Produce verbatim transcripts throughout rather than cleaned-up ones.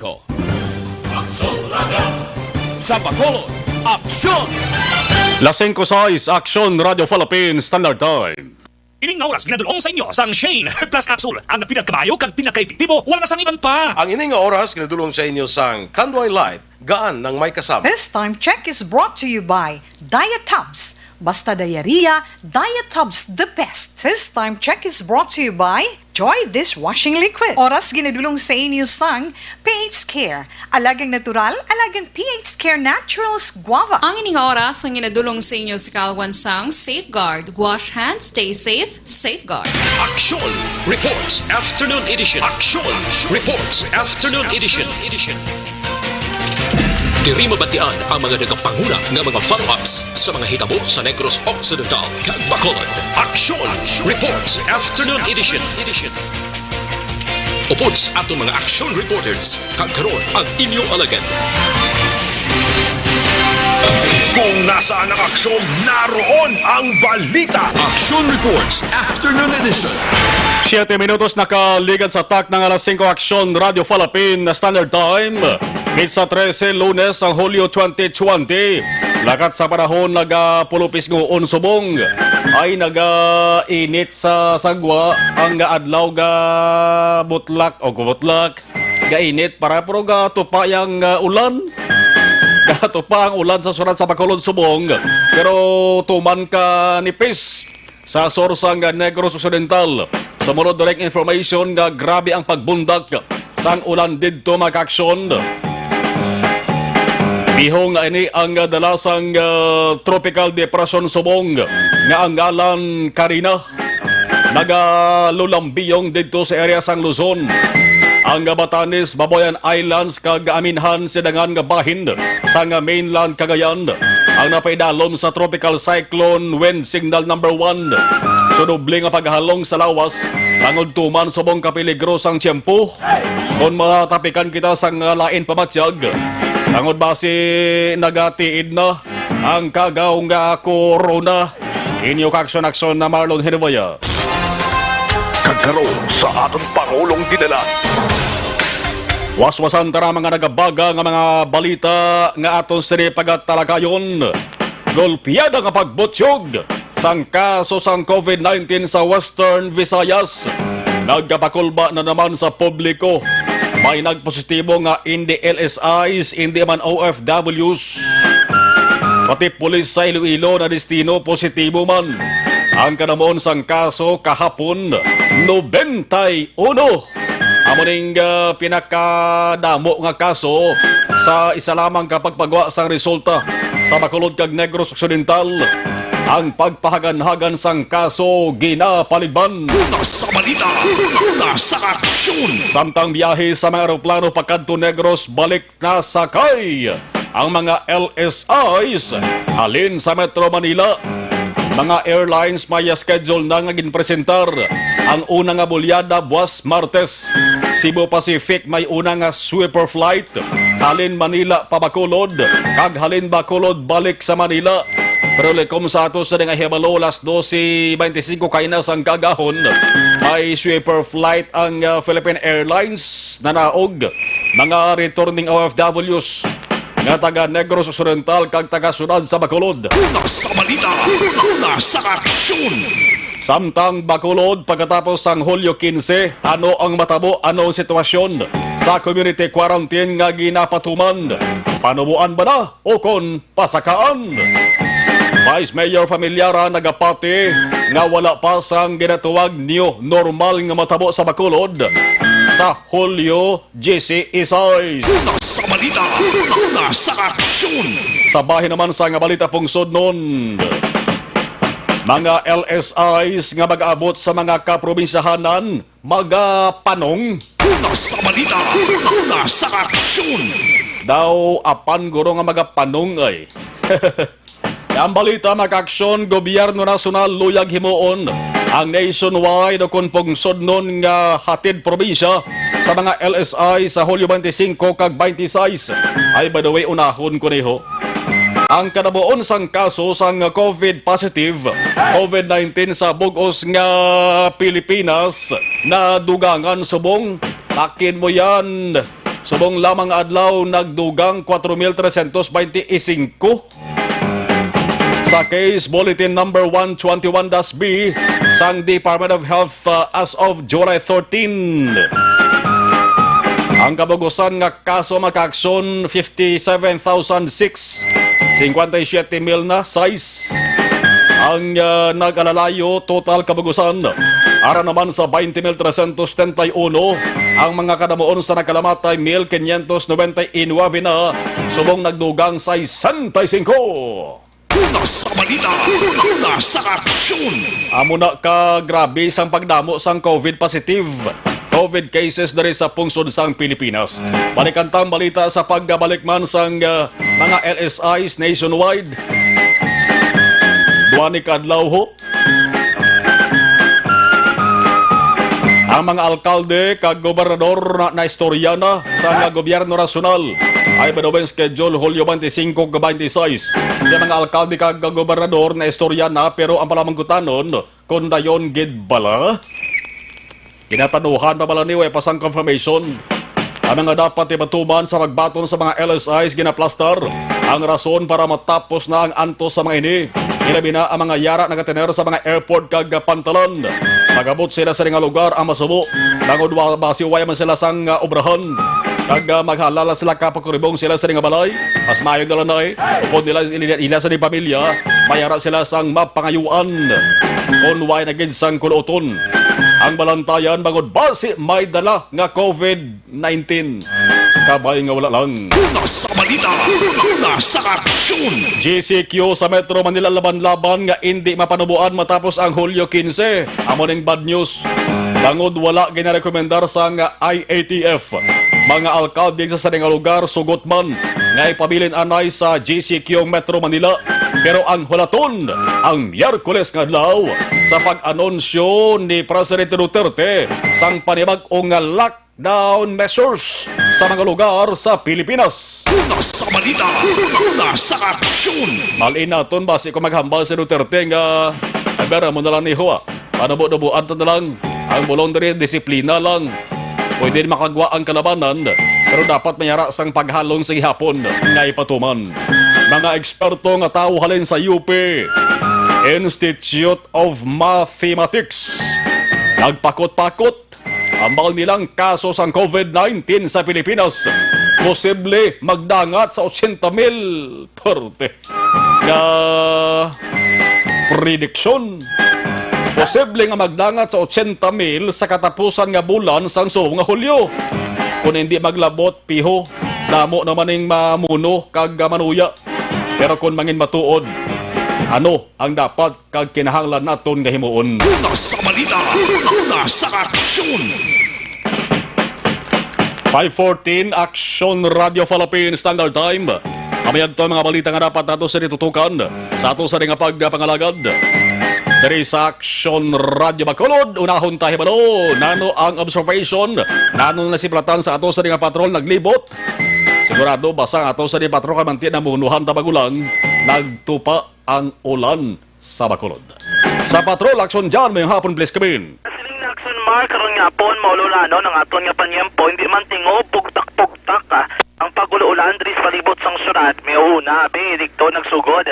Ko. Sa Bacolod, aksyon! Las singko sais, Aksyon Radio Philippines Standard Time. Ining nga oras ginadul-ong sa inyo sang Shane Herbal Plus Capsule, ang pinakamayo kag pinakaepektibo, wala na sang iban pa. Ang ining nga oras ginadul-ong sa inyo sang Tanduay Light, gaan nang may kasama. This time check is brought to you by Diatabs. Basta diarrhea, Diatabs the best. This time check is brought to you by Joy Dishwashing Liquid. Oras ginadul-ong sa inyo sang P H Care. Alagang natural, alagang P H Care Naturals Guava. Ang ini nga oras ang ginadul-ong sa inyo sa kalwan sang Safeguard. Wash hands, stay safe, Safeguard. Aksyon Reports Afternoon Edition. Aksyon Reports Afternoon Edition. Diri mabatian ang mga nagapanguna nga mga follow-ups sa mga hitabo sa Negros Occidental kag Bacolod. Aksyon Reports Afternoon Edition. Upod sa aton mga action reporters, kag karon ang inyo alagad. Kung nasaan ang aksyon, naroon ang balita. Action Reports Afternoon Edition. Siyete minutos nakaligad sa tak ng alas singko, Aksyon Radio Philippine Standard Time. Petsa trese, Lunes, ang Hulyo twenty twenty. Lakat sa panahon, nagapulupis nguon subong. Ay, nagainit sa sagwa ang adlaw, ga butlak o gubutlak. Gainit para, pero gatupa yang, ah, ulan. Gatupa ang ulan sa surat sa Bacolod subong. Pero tuman ka nipis sa sur sang Negros Occidental. Sumunod direct information nga grabe ang pagbundak sang ulan didto, mga kaaksyon. Bihong nga ini ang dala sang, ah, Tropical Depression subong nga ang ngalan Karina. Nagalulambiyong didto sa area sang Luzon. Ang Batanes, Babuyan Islands, kag Aminhan, sidangan nga bahin sang mainland Cagayan ang napaidalom sa Tropical Cyclone Wind Signal number one. So, doble nga paghalong sa lawas, tangod tuman subong kapeligro sang tiyempo. Kon matapikan kita sang lain pamatyag, tangod basi nagatiid na ang kagaw nga corona. Inyo kaaksyon-aksyon na Marlon Hirbaya. Kag karon sa aton Pangulong Dinala. Waswasan ta na mga nagabaga nga mga balita nga aton sini pagatalakayon. Golpyada nga pagbutyog sang kaso sang COVID nineteen sa Western Visayas. Nagkapakulba na naman sa publiko. May nagpositibo nga indi L S Is, indi man O F Ws. Pati pulis sa Iloilo na destino positibo man. Ang kadamuon sang kaso kahapon, nobenta y uno. Amo ning, ah, pinakadamo nga kaso sa isa lamang ka pagpagwa sang resulta sa Bacolod kag Negros Occidental. Ang pagpahaganhagan sang kaso ginapaligban. Una sa balita, una sa aksyon. Samtang biyahe sa mga eroplano pakadto Negros, balik nasakay ang mga L S Is halin sa Metro Manila. Mga airlines may schedule na nga ginpresentar ang una nga bulyada buwas Martes. Cebu Pacific may una nga sweeper flight halin Manila pa Bacolod, kag halin Bacolod balik sa Manila. Pero likom sa ato sa nga hibalo, alas dose beintisinko kaina sang kaagahon, may sweeper flight ang, ah, Philippine Airlines nanaog mga returning O F Ws nga taga Negros Occidental kag taga siyudad sa Bacolod. Una sa balita, una sa aksyon. Samtang Bacolod, pagkatapos sang Hulyo kinse, ano ang matabo, ano ang sitwasyon sa community quarantine nga ginapatuman? Panuboan ba na o kon pasakaan? Vice Mayor Familiaran nagapati nga wala pa sang ginatuwag new normal nga matabo sa Bacolod sa Hulyo diyesisais. Una sa balita, una sa aksyon. Sa bahin naman sa nga balita, pungsodnon, mga L S Is nga mag-abot sa mga kaprobinsyahanan, magapanong. Una sa balita, una sa aksyon. Daw apan guro nga magapanong ay. Ang balita, mga kaaksyon, gobyerno nasyonal luyag himuon ang nationwide o kon pungsodnon nga hatid probinsya sa mga L S I sa Hulyo twenty-five kag twenty-six. Ay, by the way, unahon ko niho. Ang kadabuon sang kaso sang COVID positive, COVID nineteen sa bug-os nga Pilipinas nadugangan subong, takin mo yan, Subong lamang nga adlaw, nagdugang kwatro mil tresyentos baynte y singko sa case bulletin number one twenty-one dash B sang Department of Health, uh, as of July thirteen. Ang kabugusan nga kaso, mga kaaksyon, fifty-seven thousand six, cincuenta y siete mil na sais. Ang, ah, nag-alalayo, total kabugusan, ara naman sa baynte mil tresyentos setenta y uno. Ang mga kadamuon sa nagkalamatay, mil quinientos noventa y nueve na, subong nagdugang sesenta y cinco. Una sa balita, una sa aksyon. Amo na ka grabe sang pagdamo sang COVID positive, COVID cases diri sa pungsod sang Pilipinas. Balikan tang balita sa pagbalik man sang, ah, mga L S Is nationwide. Duha ni kadlaw ho, ang mga alkalde kag gobernador na, naistorya na sa nga gobyerno nasyonal. Ay, by the way, schedule Hulyo twenty-five ka twenty-six. Ang mga alkalde kag gobernador naistorya na, pero ang palamangkutanon, kung dayon gid bala? Ginatanuhan pa bala ni, way pa sang confirmation. Ano nga dapat ipatuman sa pagbaton sa mga L S Is ginaplastar? Ang rason para matapos na ang antos sa mga ini. Ilabi na ang mga yara nagatener sa mga airport kag pantalan. Nagabot sila sa nga lugar ang masubo. Bangod wa-, basi wala man sila sang, ah, obrahan. Kag, ah, maghalala sila kapag kuribong sila sa nga balay. Mas maayo na lang na eh. Upod nila, ila, ila sa di pamilya, mayara sila sang mapangayuan. Kon way na gid sang kuloton. Ang balantayan bangod basi may dala nga COVID nineteen. Kabay nga wala lang. Una sa balita, una sa aksyon. G C Q sa Metro Manila laban-laban nga indi mapanuboan matapos ang Hulyo quince. Amo ning bad news. Bangod wala ginarekomendar sang I A T F, mga alkalde sa sini nga lugar sugot man nga ipabilin anay sa G C Q Metro Manila. Pero ang hulaton, ang Miyerkules nga adlaw, sa pag-anunsyo ni Presidente Duterte sang panibag-o nga lockdown measures sa mga lugar sa Pilipinas. Una sa balita, una sa aksyon. Malin naton basi kung maghambal si Duterte nga, "Abera mo na lang ni Hua. Panabunubuan ta na lang. Ang bulong diri, disiplina lang. Pwede makagwa ang kalabanan, pero dapat may ara sang paghalong sa gihapon nga ipatuman." Mga eksperto nga tawo halin sa U P Institute of Mathematics nagpakot-pakot, ambal nilang kaso sang COVID nineteen sa Pilipinas posible magdangat sa ochenta mil. Perte nga prediksyon. Posible nga magdangat sa ochenta mil sa katapusan nga bulan sang subong nga Hulyo. Kung hindi maglabot, piho, damo naman ning mamuno kag manuya. Pero kung mangin matuod, ano ang dapat kag kinahanglan naton nga himuon? Una sa balita, una sa aksyon. Five fourteen, Aksyon Radio Philippines Standard Time. Kami adto ang mga balita nga dapat nato sa ditutukan sa ato sa nga pagpangalagad. Diri sa Aksyon Radio Bacolod, unahon ta hibalo. Nano ang observation? Nano na siplatan sa ato sa nga patrol naglibot? Sigurado, basta ang ato sa ni patrol kamanti na munuhan ta bagulang nagtupa ang ulan sa Bacolod. Sa Patrol Action Dyan, may hapon, please, Kevin. Siling na Action Mark, karon nga hapon, maululanon ang aton nga panyempo, hindi man tingob, pugtak-pugtak, ah, ang pag-ululan diri sa palibot sang syudad. May una, be, dikto nagsugod,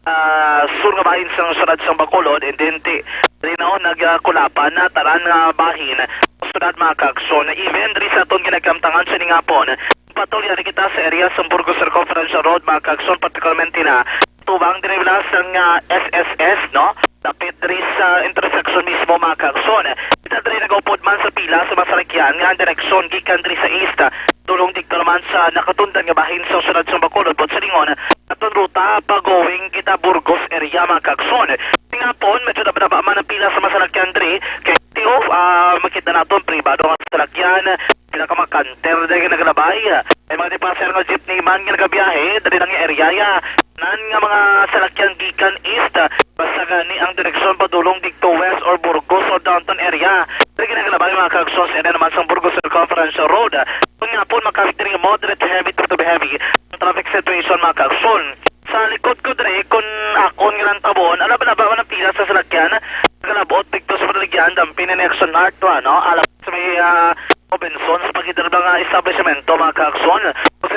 ah, sur nga bahin sang syudad sang Bacolod, and then ti, diri na, oh, nagkulapan na tanan nga bahin sa syudad, mga kaaksyon. Even diri sa aton ginagamtangan sa ning hapon, patulya na kita sa area sa Burgos Circumferential Road, mga kaaksyon, particularmente na tubang diri wala sang, ah, S S S, no? Dapit diri sa intersection mismo, mga kaaksyon. Kita diri nagaupod man sa pila sa masalakyan nga direksyon gikan diri sa east, dulong dikta naman sa nakatundan nga bahin sa syudad sa Bacolod, but sa lingon, aton ruta pa going kita Burgos area, mga kaaksyon. Ning hapon, medyo nababa man ang pila sa masalakyan diri. Kay, ah, makita naton pribado nga salakyan, pila ka mga canter diri nga nagalabay. May mga di-passenger nga jeepney man nga nagabiyahe diri lang nga area, ya. Nan nga mga salakyan gikan east, basta gani ang direksyon padulong didto west or Burgos or downtown area. Diri nga nagalabay, mga kaaksyon, sa area naman sa Burgos Circumferential Road. Kung nga po, makakita rin moderate to heavy to, to be heavy ang traffic situation, mga kaaksyon. Sa likod ko diri, kung akon nga lang tabon, alaba-laba man ang pila sa salakyan. Nagalabot didto sa Panaligyan, dampin ni Nexon Hart, no? Alab sa may, ah, Robinson, sa pagkita ng mga establishmento, mga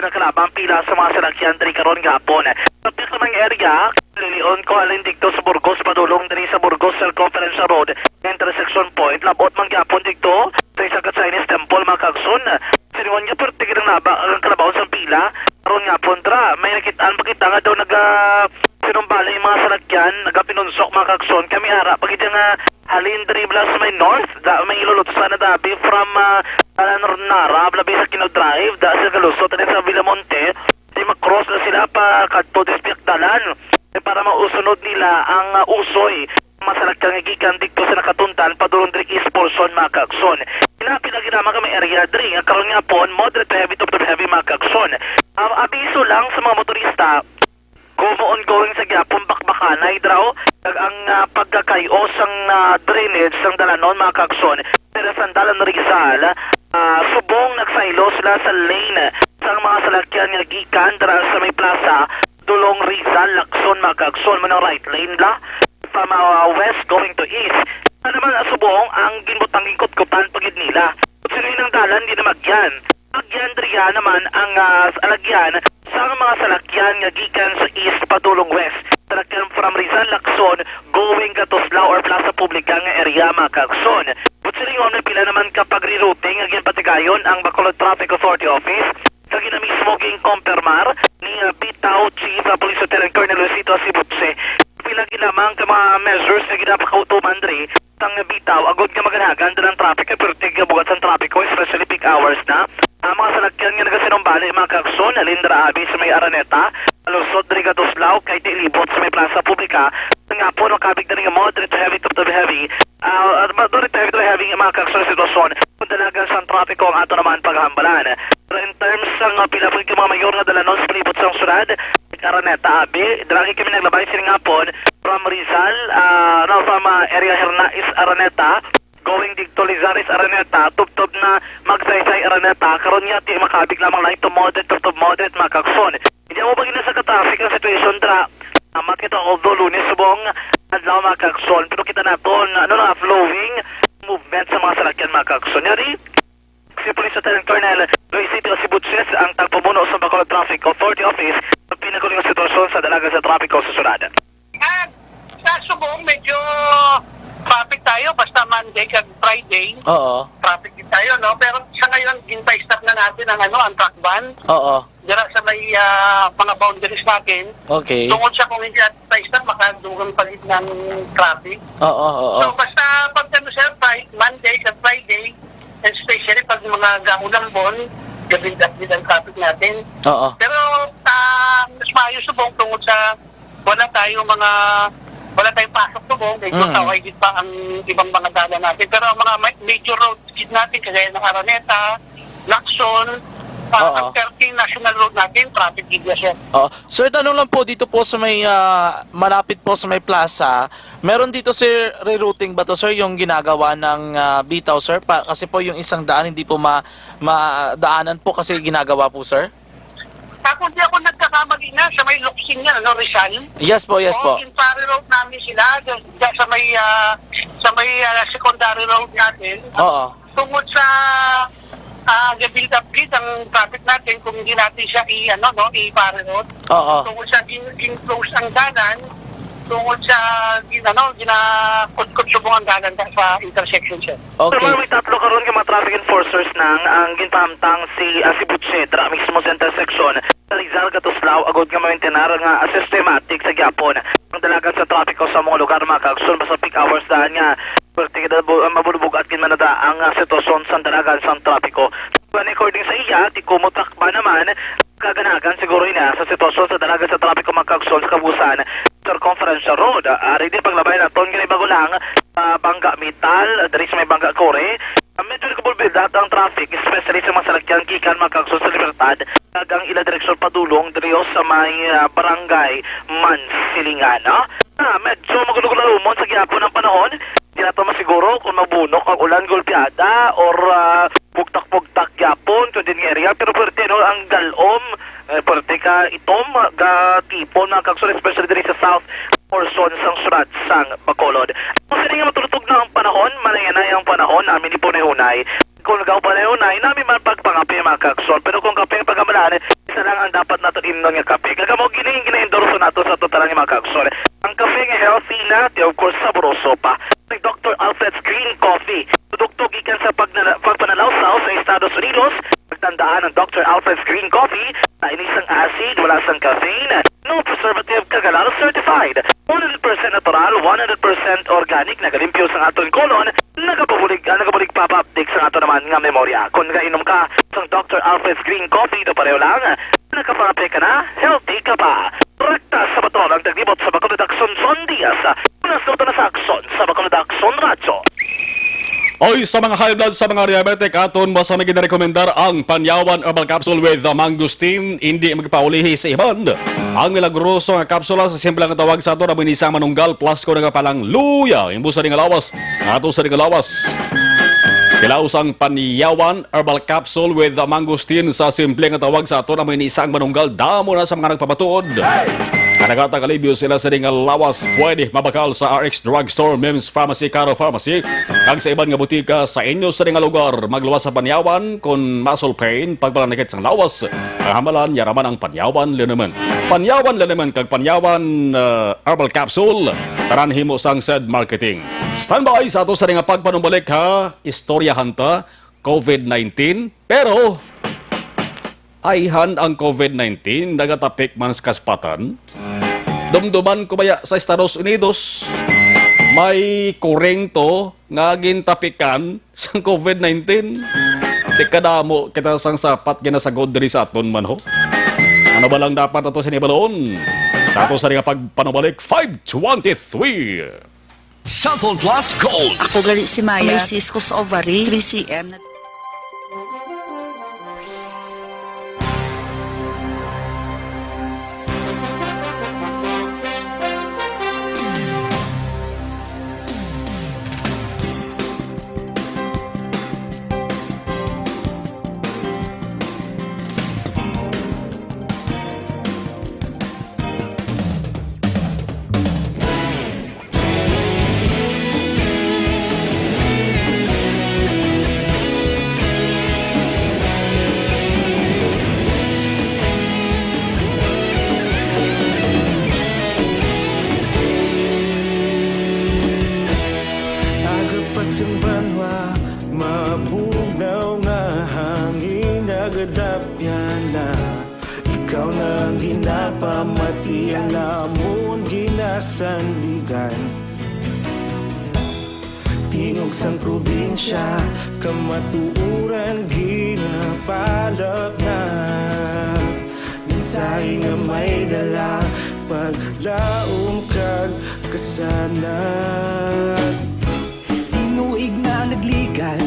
Nakalaba ang pila sa mga salakyan diri karon gahapon. Sa pila ka mga area, lilion ko halin didto sa Burgos padulong diri sa Burgos Circumferential Road, intersection point, labot man gyapon didto sa isa ka Chinese temple, mga kaagsoon. Silingon nga perti gid ang laba, ang kalabaw sang pila. Karon gahapon, dira, may nakit-an pa kita nga daw naga sinumbali ang mga salakyan, nagapinunsok, mga kaagsoon. Kami ara pa gid nga halin diri bala sa may north, da may lulutsa na dabi from, ah, Dalan Nara, labi sa Quino Drive, da sa galusot diri sa Villamonte, di ma-cross na sila pa kadto diri sa Piakdalan. Eh, para mausunod nila ang, ah, usoy, mga salakyan nga gikan didto sa Nakatundan padulong diri East portion, mga kaagsoon. Pila-pila gid lamang kami area diri nga karon gahapon, moderate to heavy to, to heavy, mga kaagsoon. Ah, abiso lang sa mga motorista, Gumo ongoing sa gyapon bakbakanay, draw, kag ang, ah, pagkakayo sang, ah, drainage sang dalanon, mga kaagsoon. Pero sa Dalan Rizal, ah, subong nagsaylo sila sa lane sang mga salakyan nga gikan dira sa may plaza, dulong Rizal, Lacson, mga kaagsoon, mo nang right lane la, from, ah, west going to east. Ano man ang subong ang ginbutang, ginkutkutan pa gid nila. Kung sino ang dalan, di na magyan. Agyan diriya naman ang, ah, alagyan sa mga salakyan nga gikan sa east padulong west. Salakyan from Rizal, Lacson, going ka Tuslao or Plaza Publica nga area, mga kaagsoon. But silingon, may pila naman ka pag-rerouting nga ginpatigayon ang Bacolod Traffic Authority Office. Sa gina mismo ginkompermar ni, ah, Bitaw Chief, ah, Police Lieutenant Colonel Luisito Asibutse, pila gid lamang ka mga measures nga ginapakautuman diri sang Bitaw, agod nga maganagan dalang traffic, kay perti nga bugat sang trapiko, especially peak hours na. Ang mga salakyan nga nagasinumbali, mga kaagsoon, halin dira abi sa may Araneta, lusot diri ka Tuslao, kay di libot sa may Plaza Publica. Nga po, nakabig na rin ang moderate to heavy to, to heavy. Ah, at moderate to heavy to heavy, mga kaagsoon, sitwasyon. Kung dalagan sang trapiko ang ato naman paghambalan. Pero in terms sang, ah, pila po yung mga mayor nga dalanon sa palibot sang syudad, Araneta, abi, dira kami naglabay sining hapon from Rizal, ah, no, from, ah, area Herna is Araneta, going didto Lizares Araneta, tubtob na Magsaysay Araneta, karon nga ti makabig lamang light to moderate, tubtob moderate, mga kaagsoon. Hindi mo ba gina sa ka-traffic ang situation dira? Amat kita, although Lunes subong adlaw, mga kaagsoon, pero kita naton, ano na, flowing movement sa mga salakyan, mga kaagsoon. Yari, Si Police Lieutenant Colonel Luisito Sibutses, ang tagpamuno sa Bacolod Traffic Authority Office, sa pinaguli nga sitwasyon sa dalagan sa trapiko sa syudad. Ah, sa Subong, medyo traffic tayo, basta Monday kag Friday. Oo. Traffic din tayo, no? Pero sa ngayon, ginpa-stop na natin ang, ano, ang truck ban. Oo. Dira sa may, ah, mga boundaries natin. Okay. Tungod sa kung hindi natin pa-stop, makadugang palit ng traffic. Oo, oo. So, basta pag, ano, sir, Fri-, Monday kag Friday, especially pag mga gaulambon, gabi-gabi ang traffic natin. Oo. Pero, ah, mas maayos subong tungod sa wala tayo mga, wala tayong pasok subong, medyo Mm. kaway din pa ang ibang mga dalan natin. Pero ang mga ma-, major roads gid natin, kagaya ng Araneta, Lacson, ah, Oo. ang thirteen National Road natin, traffic gid yan, sir. Oo. Sir, tanong lang po, dito po sa may, ah, malapit po sa may plaza, meron dito, sir, rerouting ba to, sir, yung ginagawa ng, ah, Bitaw, sir? Pa, kasi po yung isang daan hindi po ma-, madaanan po kasi ginagawa po, sir? Ako, di ako nagkakamali na sa may Locsin yan, ano, Rizal? Yes po, yes Oo, po. Yung pare road namin sila, dyan, dyan sa may, ah, sa may, ah, secondary road natin. Oo. Tungod sa, ah, ga-build up gid ang traffic natin kung hindi natin siya i-, ano, no, i-pare road. Oo. Tungod sa gin-, gin-close ang dalan, tungod sa gin-, ano, ginakutkot subong ang dalan sa, sa intersection, sir. Okay. Pero may tatlo karon nga mga traffic enforcers nang ang ginpahamtang si, ah, si Butse dira mismo sa intersection sa Rizal Katuslao, agud nga maintenar nga, ah, systematic sa gyapon ang dalagan sa trapiko sa mga lugar, mga kaagsoon, basta peak hours daan nga perti ka bu-, ah, mabulbugat gid man na ang, ah, sitwasyon sa dalagan sa trapiko. According sa iya, ti Kumo Takba naman, kaganagan siguro ina sa sitwasyon sa dalagan sa trapiko, mga kaagsoon, sa kabuusan Circumferential Road. Ah, ari din paglabay naton nga bago lang, ah, Bangga Metal, diri sa may Bangga Kore. Ah, medyo nagabulbida ang traffic, especially sa mga salakyan gikan, mga kaagsoon, sa Libertad, kag ang ila direksyon padulong diri sa may, ah, Barangay Mansilingan, no? Ah, medyo magulo-gulo umon sa gihapon ang panahon. Di nato masiguro kung mabunok ang ulan, gulpiada, or, ah, bugtak-bugtak gyapon, to din nga area, pero pwerte, no, ang galom, eh, pwerte ka itom, ga tipon, mga kaagsoon, especially diri sa south portion sang syudad sang Bacolod. Kung sini nga matulutog na ang panahon, manayanay ang panahon, namin ni punay-hunay. Kung nagaw panahon na, inami man pagpangapi, mga kaagsoon. Pero kung kape ang pagamalan, isa ang dapat naton imnon nga kape. Kag amo gini ang gina-endorso nato sa aton tanan nga mga kaagsoon. Ang kape nga healthy na, ti, of course, saboroso pa. Ang Doctor Alfred's Green Coffee. Produkto gikan sa pagnala-, pagpanalawsaw sa Estados Unidos. Pagtandaan ang Doctor Alfred's Green Coffee, na ini sang acid, wala sang caffeine, no preservative, kag halal certified. One hundred percent natural, one hundred percent organic, nagalimpyo sang aton kolon, nagapabulig, ah, nagabulig pa, pa, sa ato naman nga memorya. Kung nakainom ka sang Doctor Alfred's Green Coffee, do pareho lang, nakapangape ka na, healthy ka pa. Rekta sa Baton ang taglibot sa Bacolod Aksyon, John Diaz. Una sa na sa Aksyon, sa Bacolod Aksyon Radyo. Oy, sa mga high blood, sa mga diabetic, aton mo sa may ginarekomendar ang Panyawan Herbal Capsule with the Mangosteen. Hindi magpaulihi sa iban. Ang milagroso nga kapsula sa simple nga tawag sa aton, amo ini sa manunggal, plus ko nagapalang luya. Imbusa ning lawas, ato sa ning lawas. Tilaw sang Panyawan Herbal Capsule with the Mangosteen sa simple nga tawag sa aton, amo ini sang manunggal, damo na sa mga nagpamatuod. Nagatagalibyo sila sa ning lawas, pwede mabakal sa R X Drugstore, Mims Pharmacy, Caro Pharmacy, kag sa iban nga butika sa inyo sa ning lugar. Magluwas sa Panyawan kon muscle pain, pagpalanakit sang lawas. Ang hamalan, yara man ang Panyawan Liniment. Panyawan Liniment kag Panyawan, uh, Herbal Capsule. Tanan himo sang Said Marketing. Standby sa ato sa nga pagpanumbalik ha, istoryahan ta, covid nineteen. Pero, ayhan ang covid nineteen, nagatapik man sa kaspatan. Dumduman ko baya sa Estados Unidos, may kurento nga gintapikan sang covid nineteen. Tikadamo kita sang sapat ginasagod diri sa aton man, ho. Ano ba lang dapat ato sini balon? Sa ato sa nga pagpanubalik, five twenty-three. Cellphone Plus Gold. Ako gali si Maya. May cyst ko sa ovary. Three C M na. Aga pa sang banwa, mabugnaw nga hangin nagadapyan na. Ikaw na ang ginapamati, ang amon ginasandigan. Tingog sang probinsya, kamatuoran ginapalapnag. Mensahe nga may dala, paglaom kag kasanag. Tinuig na nagligan,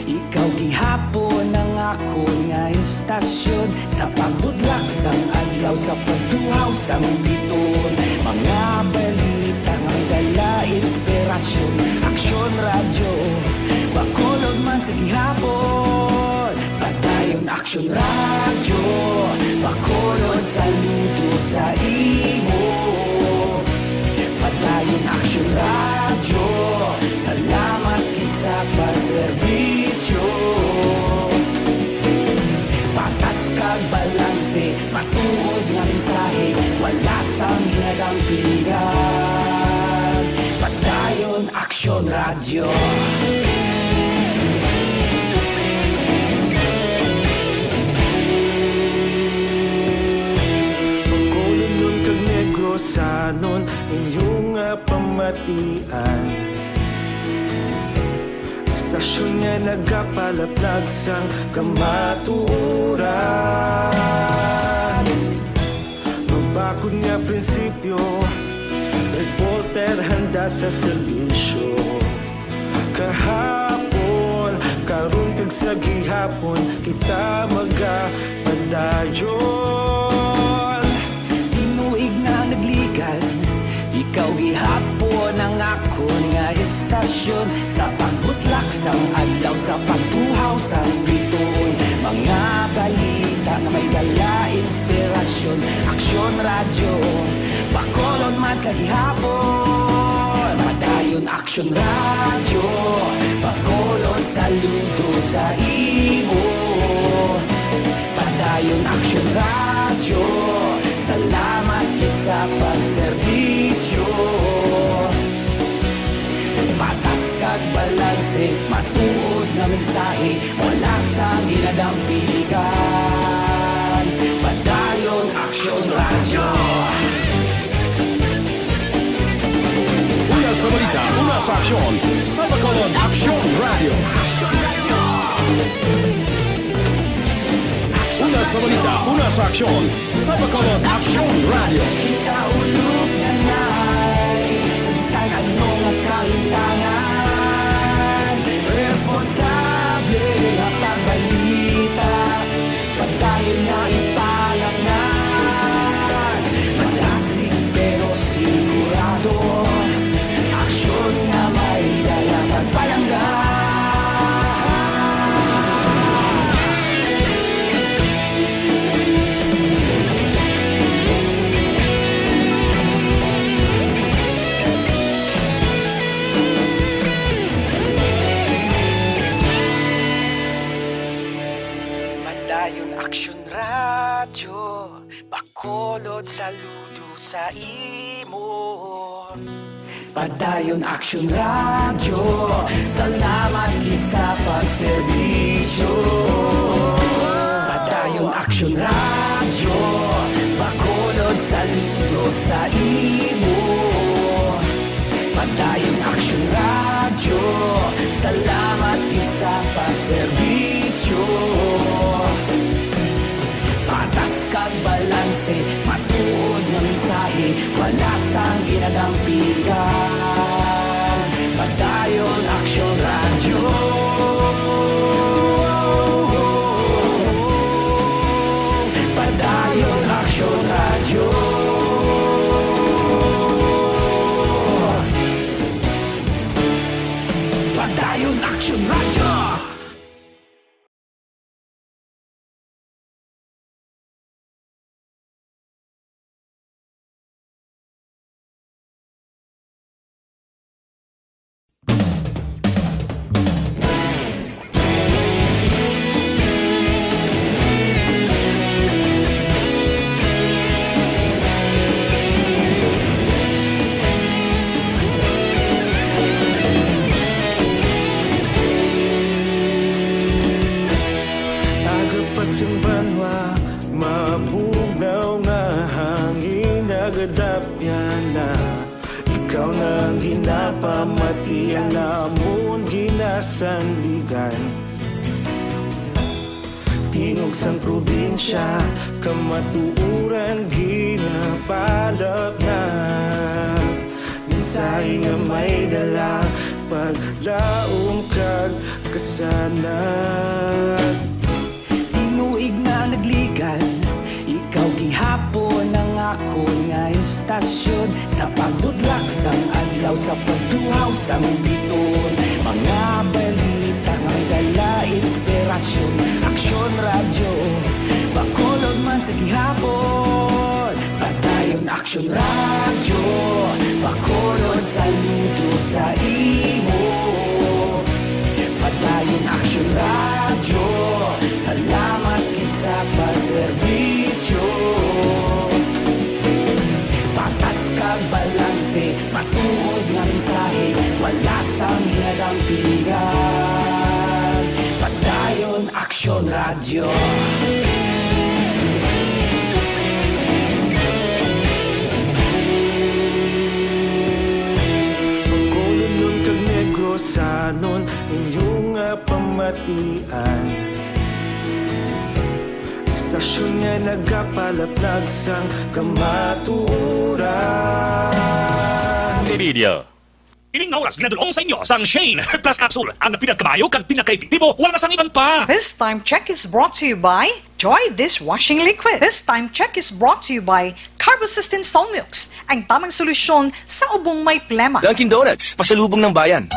ikaw gihapon ang akon nga istasyon. Sa pagbudlak sang adlaw, sa pagtuhaw sang biton, mga balita nga dala inspirasyon. Aksyon Radyo, Bacolod man sa gihapon. Padayon Aksyon Radyo, Bacolod, saludo sa imo. Padayon Aksyon Radyo, salamat gid sa pagserbisyo. Patas kag balanse, matuod nga mensahe, wala sang ginadampigan. Padayon Aksyon Radyo. Bacolodnon kag Negrosanon, inyo nga pamatian. Istasyon nga nagapalaplag sang kamatuoran. Mabakod nga prinsipyo, reporter handa sa serbisyo. Kahapon, karon kag sa gihapon, kita magapadayon. Tinuig na nagligan, ikaw gihapon ang akon nga istasyon. Sa pagbutlak sang adlaw, sa pagtuhaw sang bituon, mga balita nga may dala inspirasyon. Aksyon Radyo, Bacolod man sa gihapon. Padayon Aksyon Radyo, Bacolod, saludo sa imo. Padayon Aksyon Radyo. Sa aksyon, sa Bacolod Aksyon Radio. Una sa balita, una sa aksyon, sa Bacolod Aksyon Radio. Ikaulog na na'y sa bisan ano nga kahintangan. Responsable nga pagbalita. Padayon nga ipalapngan, malasig pero sigurado. Aksyon nga may dala kag palangga. Padayon Aksyon Radyo, Bacolod, saludo sa imo. Padayon Aksyon Radyo, salamat gid sa pagserbisyo. Padayon Aksyon Radyo, Bacolod, saludo sa imo. Padayon Aksyon Radyo, salamat gid sa pagserbisyo. Patas kag balanse, matuod nga mensahe, wala sang ginadampigan. Padayon Aksyon Radyo. Padayon Aksyon Radyo. Padayon Aksyon Radyo. Aga pa sing banwa, mabugnaw nga hangin, nagadapyan na. Ikaw na ang ginapamati, ang amon ginasandigan. Tingog sang probinsya, kamatuoran ginapalapnag. Mensahe nga may dala, paglaom kag kasanag. Tinuig na nagligan, ikaw gihapon ang akon nga istasyon. Sa pagbudlak sang adlaw, sa pagduhaw sang biton, mga balita nga may dala inspirasyon. Aksyon Radyo, Bacolod man sa gihapon. Padayon Aksyon Radyo, Bacolod, saludo sa imo. Padayon Aksyon Radyo, salamat gid sa pagserbisyo. Patas kag balanse, matuod nga mensahe, wala sang ginadampigan. Padayon Aksyon Radyo. Bacolod kag Negros, sanon inyo nga pamatian. Istasyon nga nagapalaplag sang kamatuoran. Media. Ining nga oras ginadul-ong sa inyo sang Shane Herbal Plus Capsule, ang pinakamayo kag pinakaepektibo, wala na sang iban pa. This time check is brought to you by Joy Dishwashing Liquid. This time check is brought to you by Carbocysteine Solmux, ang tamang solusyon sa ubong may plema. Dunkin' Donuts, pasalubong ng bayan.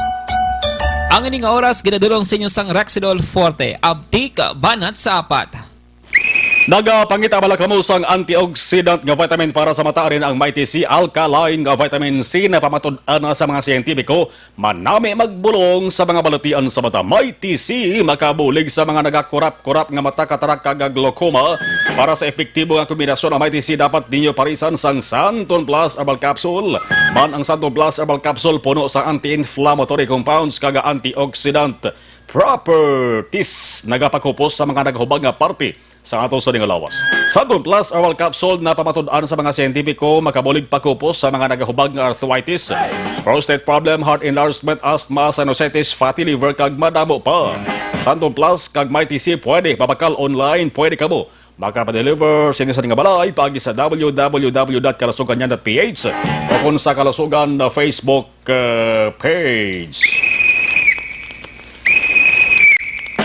Ang ining nga oras ginadul-ong sa inyo sang Rexidol Forte, Abtik, Banat sa apat. Nagapangita bala kamo sang antioxidant nga vitamin para sa mata? Ari na ang Mighty C Alkaline nga vitamin C na pamatud-an na sa mga siyentipiko. Manami magbulong sa mga balatian sa mata. Mighty C makabulig sa mga nagakurap-kurap nga mata, katarak kag glaucoma. Para sa epektibo nga kombinasyon, ang Mighty C dapat ninyo parisan sang Santon Plus Herbal Capsule. Man, ang Santon Plus Herbal Capsule puno sa anti-inflammatory compounds kag antioxidant properties, nagapakupos sa mga nagahubag nga parte sa ato sa nga lawas. Santon Plus Herbal Capsule na pamatud-an sa mga siyentipiko, makabulig pakupos sa mga nagahubag nga arthritis. prostate problem, heart enlargement, asthma, sinusitis, fatty liver, kag madamo pa. Santon Plus kag Mighty C pwede mabakal online, pwede kamo makapadeliver sini sa nga balay paagi sa w w w dot kalusugan yan dot p h o kung sa Kalusugan na Facebook, uh, page.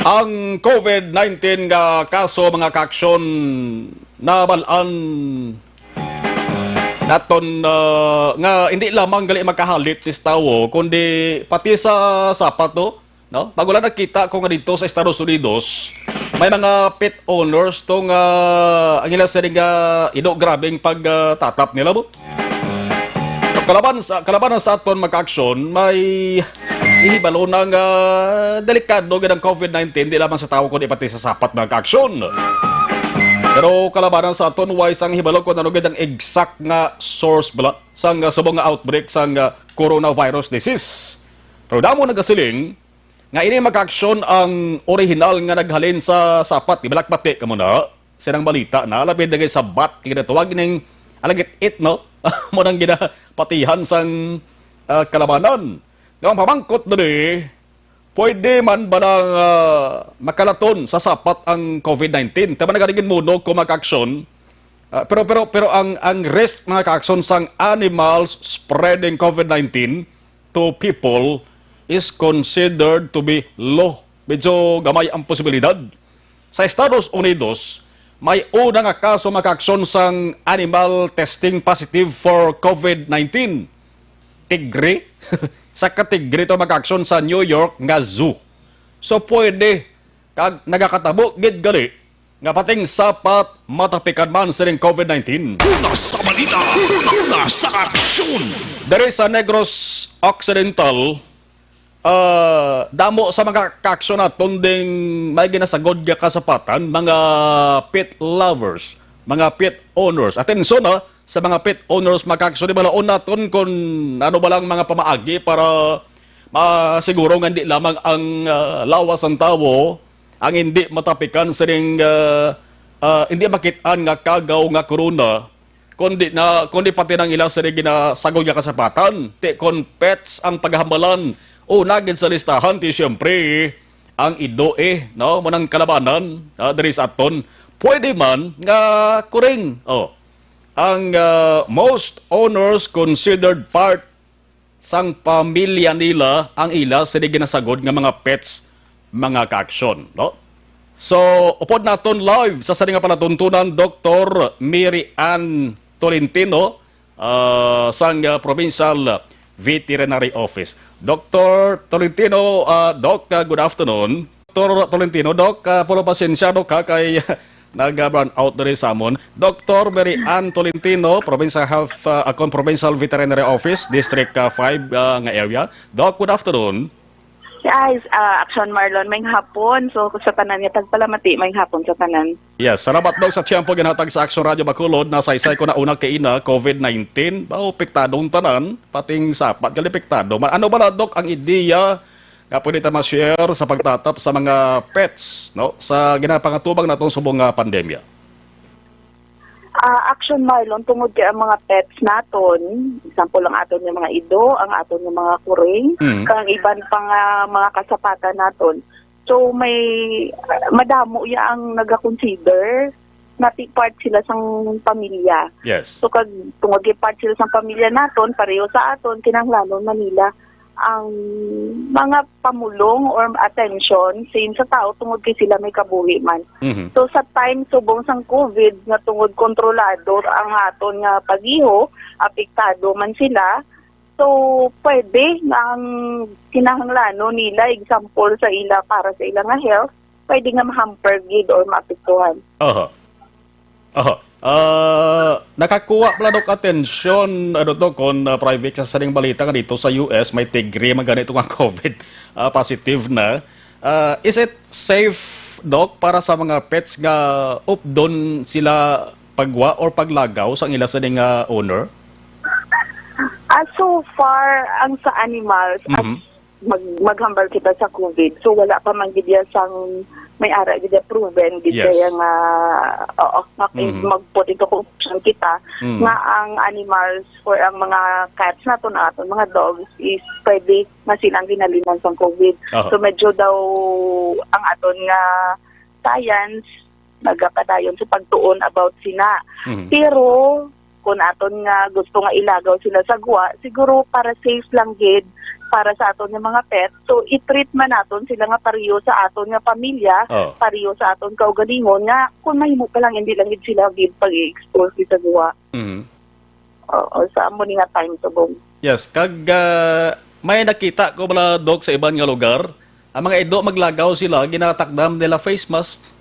Ang covid nineteen nga kaso, mga kaaksyon, nabalaan naton, uh, nga hindi lamang gali makahalit ni sa tawo, kundi pati sa sapat, no? No? Bago lang nakita ko nga dito sa Estados Unidos, may mga pet owners to nga ang ila sini nga ido grabing pag, uh, tatap nila mo. Kalaban sa, kalabanan sa aton, mga kaaksyon, may ihibalo na nga delikado gid ang covid nineteen, di lamang sa tawo kundi pati sa sapat, mga kaaksyon. Pero kalabanan sa aton, way sang hibalo kung ano gid ang exact nga source bala sang, uh, subong nga outbreak sang, uh, coronavirus disease. Pero damo nagasiling nga ini, mga kaaksyon, ang orihinal nga naghalin sa sapat, di ba, lakbati kamo na? Siya nang balita na, lapid na kay sabat, kay ginatawag ning alagit-it, no? Mo nang ginapatihan sang, ah, kalabanan. Nga ang pamangkot dali, pwede man ba nang, ah, makalaton sa sapat ang covid nineteen? Tama na ganing muno ko, mga kaaksyon. Ah, pero, pero, pero ang, ang risk, mga kaaksyon, sang animals spreading covid nineteen to people is considered to be low. Medyo gamay ang posibilidad. Sa Estados Unidos, may una nga kaso, mga kaaksyon, sang animal testing positive for covid nineteen. Tigre? Sa katigre to, mga kaaksyon, sa New York nga zoo. So, pwede kag nagakatabo gid gali nga pating sapat matapikan man sining covid nineteen. Una sa balita, una sa aksyon. Diri sa Negros Occidental, ah, damo sa mga kaaksyon naton ding may ginasagod nga kasapatan, mga pet lovers, mga pet owners. Atensyon, ha, sa mga pet owners, mga kaaksyon, balaon naton kung ano ba lang mga pamaagi para masiguro nga hindi lamang ang, ah, lawas sang tawo ang hindi matapikan sining, ah, ah, hindi makit-an nga kagaw nga corona, kundi na, kundi pati nang ila sini ginasagod nga kasapatan. Ti kon pets ang paghambalan, una gid sa listahan, ti siyempre ang ido, eh, no? Mo nang kalabanan, ah, diri sa aton. Pwede man nga kuring, oh, ang, ah, most owners considered part sang pamilya nila ang ila sini ginasagod nga mga pets, mga kaaksyon, no? So, upod naton live sa sini nga palatuntunan, Doktor Mary Ann Tolentino, ah, sang, ah, Provincial Veterinary Office. Doktor Tolentino, ah, Doc, ah, good afternoon. Doktor Tolentino, Doc, ah, pulo pasensya, Doc, ha, kay nag-brown out diri sa amon. Doktor Mary Ann Tolentino, Provincial Health, ah, akon Provincial Veterinary Office, District, ah, five, ah, nga area. Doc, good afternoon. Yes, ah, Action Marlon, may hapon. So, sa tanan nga tagpalamati, may hapon sa tanan. Yes, salamat, Doc, sa tiyempo ginhatag sa Action Radio Bacolod. Nasaysay ko na una kay ina, covid nineteen. Ba, apektado ang tanan, pating sapat, gali apektado. Ma-, ano ba na, Doc, ang ideya nga pwede ta ma-share sa pagtatap sa mga pets, no, sa ginapangatubang naton subong nga pandemya? Ah, Action Marlon, tungod kay ang mga pets naton, example, ang aton nga mga ido, ang aton nga mga kuring, Mm. kag ang iban pa nga mga kasapatan naton. So, may, ah, madamo ya ang naga-consider nga ti-, part sila sang pamilya. Yes. So, kag tungod kay part sila sang pamilya naton, pareho sa aton, kinahanglanon man nila ang mga pamulong or attention, same sa tao, tungod kay sila may kabuhi man. Mhm. So, sa time subong sang covid, nga tungod kontrolado ang aton nga pag-iho, apektado man sila. So, pwede nga ang kinahanglanon nila, example sa ila, para sa ila nga health, pwede nga ma-hamper gid or maapektuhan. Aha. Aha. Ah, nakakuha pala, Doc, atensyon, ano to, kung, ah, private sa sining balita nga dito sa U S, may tigre man ganito nga covid, ah, positive na. Ah, is it safe, Doc, para sa mga pets nga updon sila pagwa or paglagaw sang ila sining, ah, owner? Ah, so far, ang sa animals, as Mhm. mag-, maghambal kita sa covid, so wala pa man gid ya sang may ara gid, proven gid Yes. kaya nga, oo, nga Mhm. mag-put into consumption kita Mm. nga ang animals or ang mga cats naton, ang aton mga dogs is pwede nga sila ang ginhalinan sang COVID. Aha. So medyo daw ang aton nga science nagapadayon sa pagtuon about sina. Mhm. Pero kung aton nga gusto nga ilagaw sila sa gwa, siguro para safe lang gid para sa aton nga mga pet. So i-treat man naton sila nga pareho sa aton nga pamilya, Oh. pareho sa aton kaugalingon nga kung mahimo pa lang hindi lang gid sila gid pag-i-expose gid sa gwa. Mhm. Oo, sa amo ni nga time subong. Yes, kag, ah, may nakita ko bala, Doc, sa iban nga lugar, ang mga ido maglagaw sila, ginatakdam nila face mask.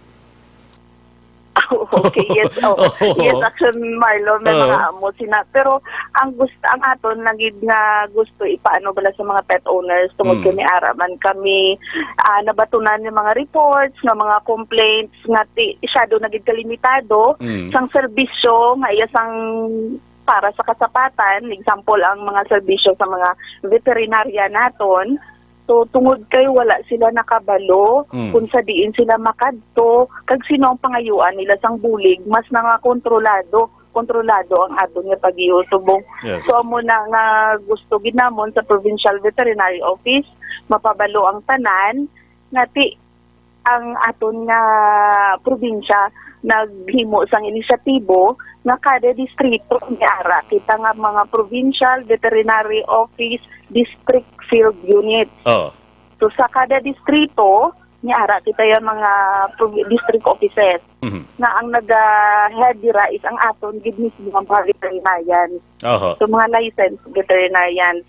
Okay, yes, oh. Oo. Yes, Action Marlon, may Oo. mga amo sina. Pero ang gusto, ang aton na gid nga gusto ipaano bala sa mga pet owners, tungod Mm. kay may ara man kami, ah, nabatunan yung mga reports nga mga complaints nga ti, masyado na gid kalimitado Mm. sang serbisyo nga iya sang para sa kasapatan, example, ang mga serbisyo sa mga veterinarya naton. So, tungod kay wala sila nakabalo Mm. kung sa diin sila makadto, kag sino ang pangayuan nila sang bulig, mas nangakontrolado, kontrolado ang aton nga pag-iusubong. Yes. So, amo na nga gusto gid namon sa Provincial Veterinary Office, mapabalo ang tanan, nga ti, ang aton nga probinsya naghimo sang inisyatibo nga kada distrito may ara kita nga mga Provincial Veterinary Office District Field Unit. Oh. So, sa kada distrito, may ara kita yung mga prov-, district offices Mhm. nga ang naga-head dira is ang aton gid mismo nga mga veterinarians. Oho. So, mga licensed veterinarians.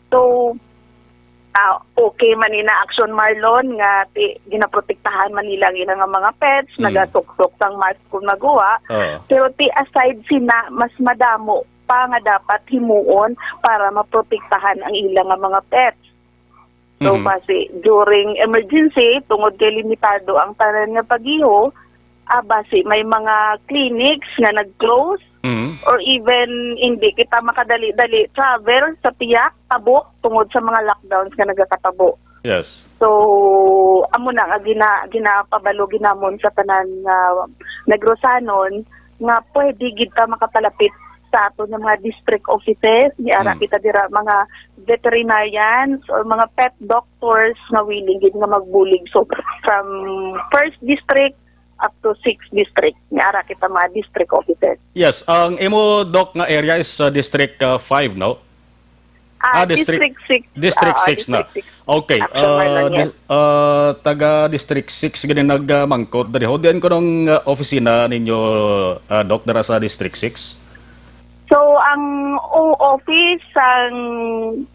So, ah, okay man ni na Action Marlon nga ti, ginaprotektahan man nila ang ilang nga mga pets, Mm. nagasuksok sang mask kung maguwa. Oo. Pero ti aside sina, mas madamo pa nga dapat himuon para maprotektahan ang ilang nga mga pets. So, Mhm. basi, during emergency, tungod kay limitado ang tanan nga pagiho, ah, basi may mga clinics nga nag-close, Mhm. or even hindi kita makadali-dali travel sa pihak, tabok, tungod sa mga lockdowns nga nagakatabo. Yes. So, amo na nga gina-, ginapabalo ginamon sa tanan nga Negrosanon nga pwede gid ta makapalapit sa aton nga mga district offices. May ara Mm. kita dira mga veterinarians or mga pet doctors nga willing gid nga magbulig. So, from first district up to sixth district, may ara kita mga district offices. Yes, ang imo, Doc, nga area is, uh, District, uh, five, no? Ah, Ah, District, District six. District Ah, six na. District six. Okay, Action ah, Marlon, di-, yes. ah, taga District six gani nagmangkot diri. Ho, diin ko nung, ah, opisina ninyo, ah, Doc, dira sa District six? So, ang o-, office sang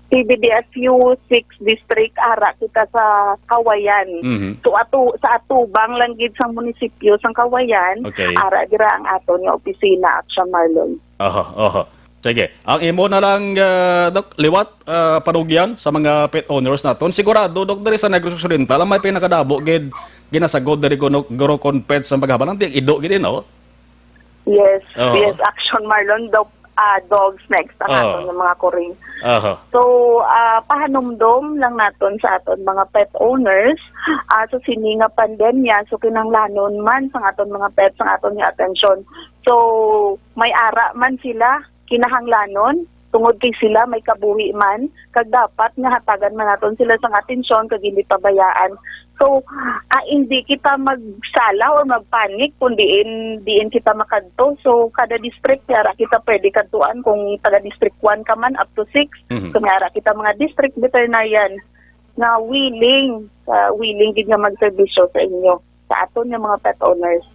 P B D F U six District, ara kita sa Kawayan. Mhm. So, ato, sa atubang lang gid sang munisipyo sang Kawayan, Okay. ara dira ang aton nga opisina, Action Marlon. Aha, aha. Sige. Ang imo na lang, ah, Doc, liwat, ah, panugyan sa mga pet owners naton. Sigurado, Doc, diri sa Negros Occidental, ang may pinakadamo gid ginasagod diri kuno, guro kon pets ang paghabalan. Di, ido gid, no? Yes, Oo. yes, Action Marlon, dog, ah, dogs next ang Oo. aton nga mga kuring. Aha. So, ah, pahanumdom lang naton sa aton mga pet owners, ah, sa sini nga pandemya, so kinahanglanon man sang aton mga pets ang aton nga atensyon. So, may ara man sila, kinahanglanon, tungod kay sila may kabuhi man, kag dapat nga hatagan man naton sila sang atensyon kag hindi pabayaan. So, ah, hindi kita magsala or magpanic kung diin, diin kita makadto. So, kada district, may ara kita pwede kadtuan kung taga District one ka man, up to six. Mhm. So, may ara kita mga district veterinarian nga willing, ah, willing gid nga magserbisyo sa inyo, sa aton nga mga pet owners.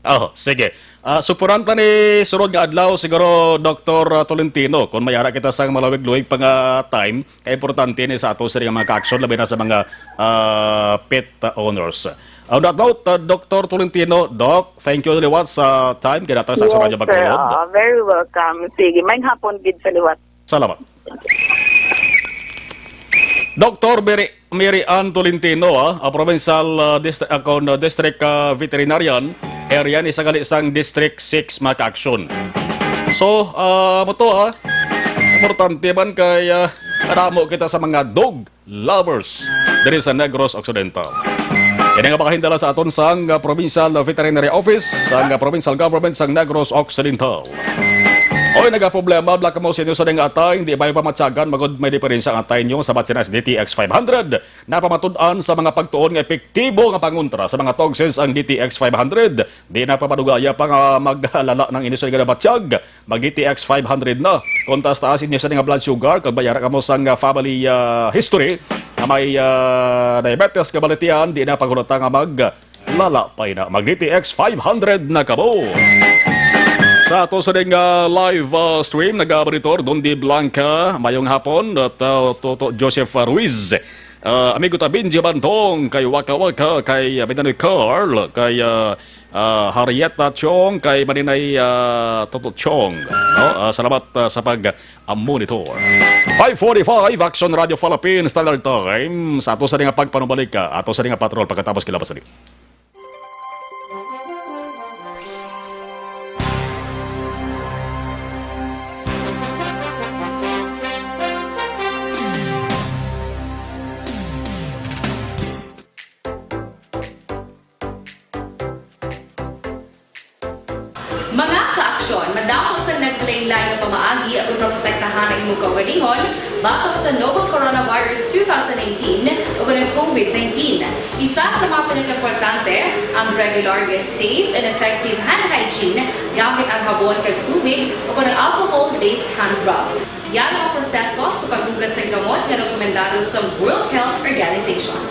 Oh, sige. Ah, suporanta ni sunod nga adlaw, siguro, Doktor Tolentino, kung may ara kita sang malawig-luwig pa nga time, kay importante ni sa ato sila nga mga ka-action, labi na sa mga, ah, pet owners. On that note, ah, Doktor Tolentino, Doc, thank you liwat sa time. Kaya natin sa Yes, Radyo sir. Bacolod. Ah, very welcome. Sige, may hapon gid sa liwat. Salamat. Doktor Mary, Mary Ann Tolentino, ah, ang provincial, ah, dist-, ah, kon, ah, district, ah, veterinarian, area ni sa gali sang District six, mga ka-action. So, ah, mo to, ah, importante man kay, ah, kadamo kita sa mga dog lovers diri sa Negros Occidental. Ini nga mga hindala sa aton sang, ah, Provincial Veterinary Office, sang, ah, Provincial Government sang Negros Occidental. Oy, nagaproblema bala kamo sa inyo sa nga atay, hindi may pamatyagan, magod may diferensya ang atay nyo sa Batsinas D T X five hundred. Napamatud-an sa mga pagtuon nga epektibo nga pangontra sa mga toxins ang D T X five hundred. Di na pamadugaya pa nga maglala ang inyo sa nga batyag. Mag D T X five hundred na. Kung taas-taas inyo sa nga blood sugar, kag may ara kamo sang, ah, family, ah, history nga may, ah, diabetes nga baletian, di na paghulata nga maglala pa ina. Mag D T X five hundred na kamo. Sa ato sa ding, ah, live, ah, stream, naga-monitor Don Di Blanca. Mayong hapon, at, ah, Toto Joseph Ruiz. Ah, amigo ta Benji Bantong, kay Waka Waka, kay, ah, Minanoy Carl, kay, ah, ah, Harrieta Chong, kay Maninay, ah, Toto Chong. No? Ah, salamat, ah, sa pag-monitor. Five forty-five, Action Radio Philippines, Standard Time. Sa ato sa nga pagpanumalik, ah, ato sa nga patrol pagkatapos kilabas sa Mga kaaksyon, madamo sang naglain-lain nga pamaagi aron maprotektahan ang imong kaugalingon batok sa novel coronavirus two thousand nineteen o ang COVID nineteen. Isa sa mga pinakaimportante ang regular nga safe and effective hand hygiene gamit ang habon kag tubig o ang alcohol-based hand rub. Yan ang mga proseso sa paghugas ng gamot nga rekomendado sa World Health Organization.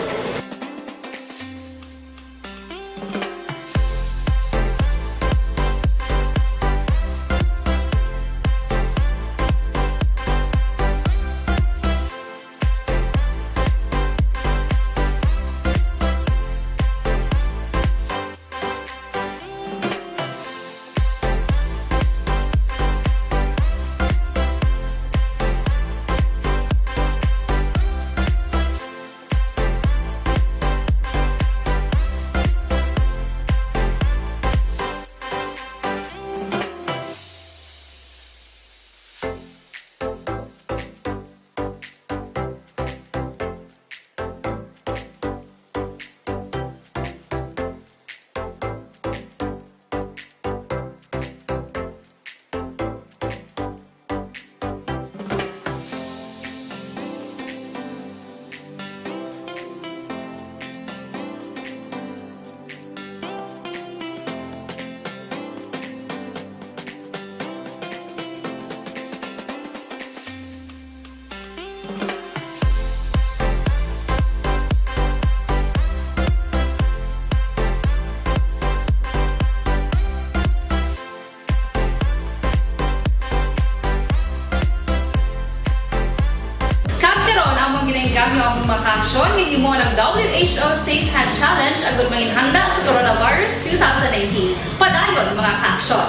Kag karon, among ginainggam ang mga kaaksyon nga himo ng W H O Safe Hand Challenge agud manginhanda sa coronavirus two thousand nineteen. Padayon, mga kaaksyon.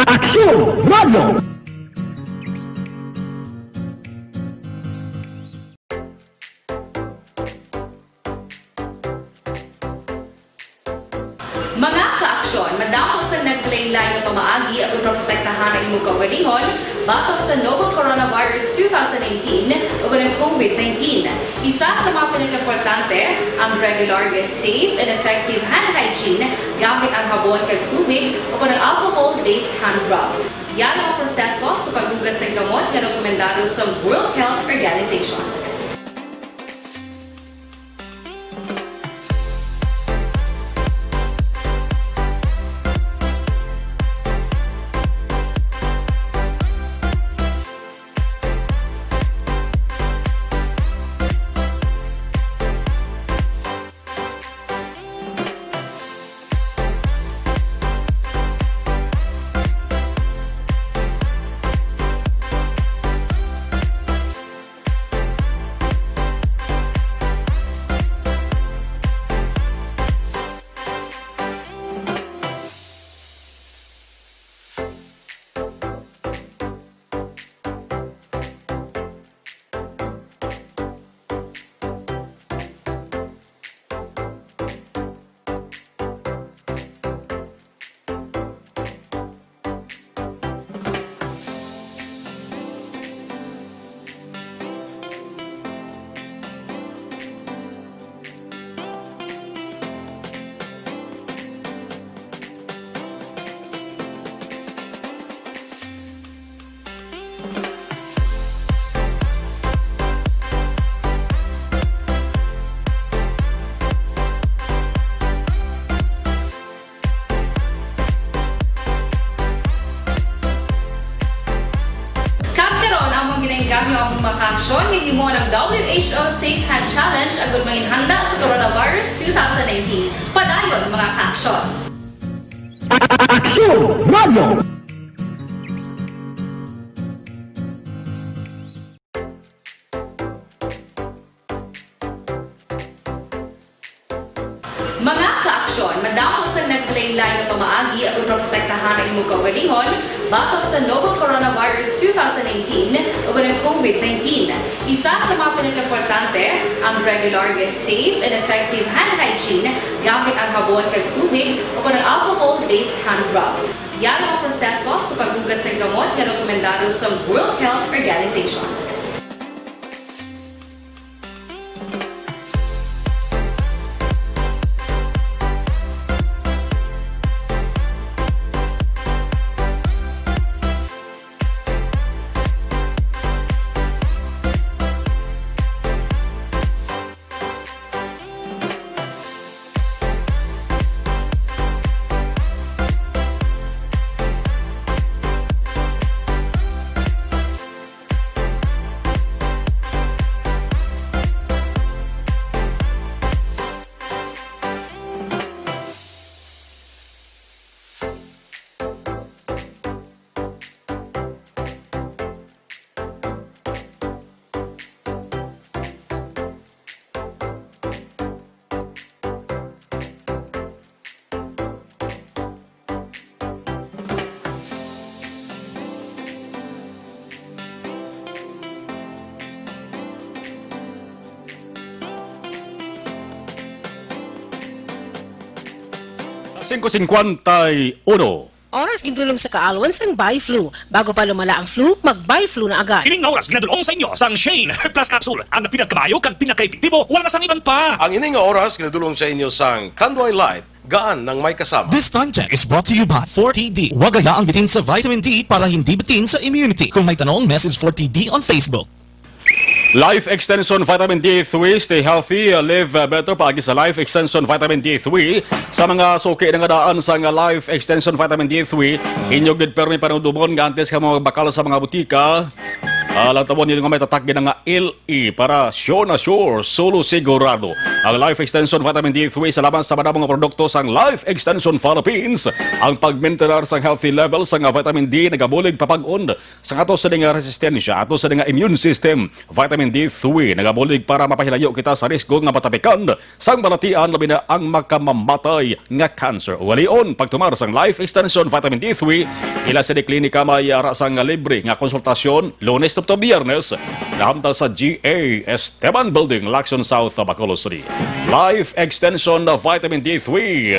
Aksyon Radio! Mga kaaksyon, madamo sang naglain-lain nga pamaagi aron maprotektahan ang imong kaugalingon batok sa novel coronavirus two thousand nineteen o ang COVID nineteen. Isa sa mga pinakaimportante ang regular nga safe and effective hand hygiene gamit ang habon kag tubig o ang alcohol-based hand rub. Yan ang proseso sa paghugas ng gamot nga rekomendado sa World Health Organization. Ang mga kaaksyon, gihimo ng W H O Safe Hand Challenge agud manginhanda sa Coronavirus two thousand nineteen. Padayon, mga kaaksyon. Aksyon Radio! Mga kaaksyon, madamo sang naglain-lain nga pamaagi aron maprotektahan ang imong kaugalingon batok sa novel coronavirus two thousand nineteen o ang COVID nineteen. Isa sa mga pinakaimportante, ang regular nga safe and effective hand hygiene gamit ang habon kag tubig o ang alcohol-based hand rub. Yara ang proseso sa paghugas sang gamot nga rekomendado sa World Health Organization. Singko singkwenta y uno. Oras gindulong sa kaalwan sang Biflu. Bago pa lumala ang flu, mag-Biflu na agad. Kining nga oras ginadul-ong sa inyo sang Shane Plus Capsule, ang pinakamayo kag pinakaepektibo, wala na sang iban pa. Ang ini nga oras ginadul-ong sa inyo sang Tanduay Light, gaan nang may kasama. This time check is brought to you by forty D. Huwag hayaang bitin sa vitamin D para hindi bitin sa immunity. Kung may tanong, message forty D on Facebook. Life Extension Vitamin D three, stay healthy, uh, live, uh, better. Paagi sa Life Extension Vitamin D three, sa mga suki na nga daan sang Life Extension Vitamin D three, inyo gid permi panumdumon nga antes kamo magbakal sa mga butika, ah, lantawon ninyo nga may tatak gid nga L E para sure na sure, solo sigurado. Ang Life Extension Vitamin D three, salamat sa madamo nga produkto sang Life Extension Philippines, ang pagmintenar sang healthy level sang vitamin D nagabulig papag-on sang ato sini nga resistensya, ato sini nga immune system. Vitamin D three nagabulig para mapahilayo kita sa risgo nga matapikan sang balatian, labi na ang makamamatay nga cancer. Ugalion, pagtumar sang Life Extension Vitamin D three, ila sini klinika may ara sang libre nga konsultasyon, Lunes tubtob Biyernes, nahamtang sa G A Esteban Building, Lacson South, Bacolod City. Life Extension Vitamin D three.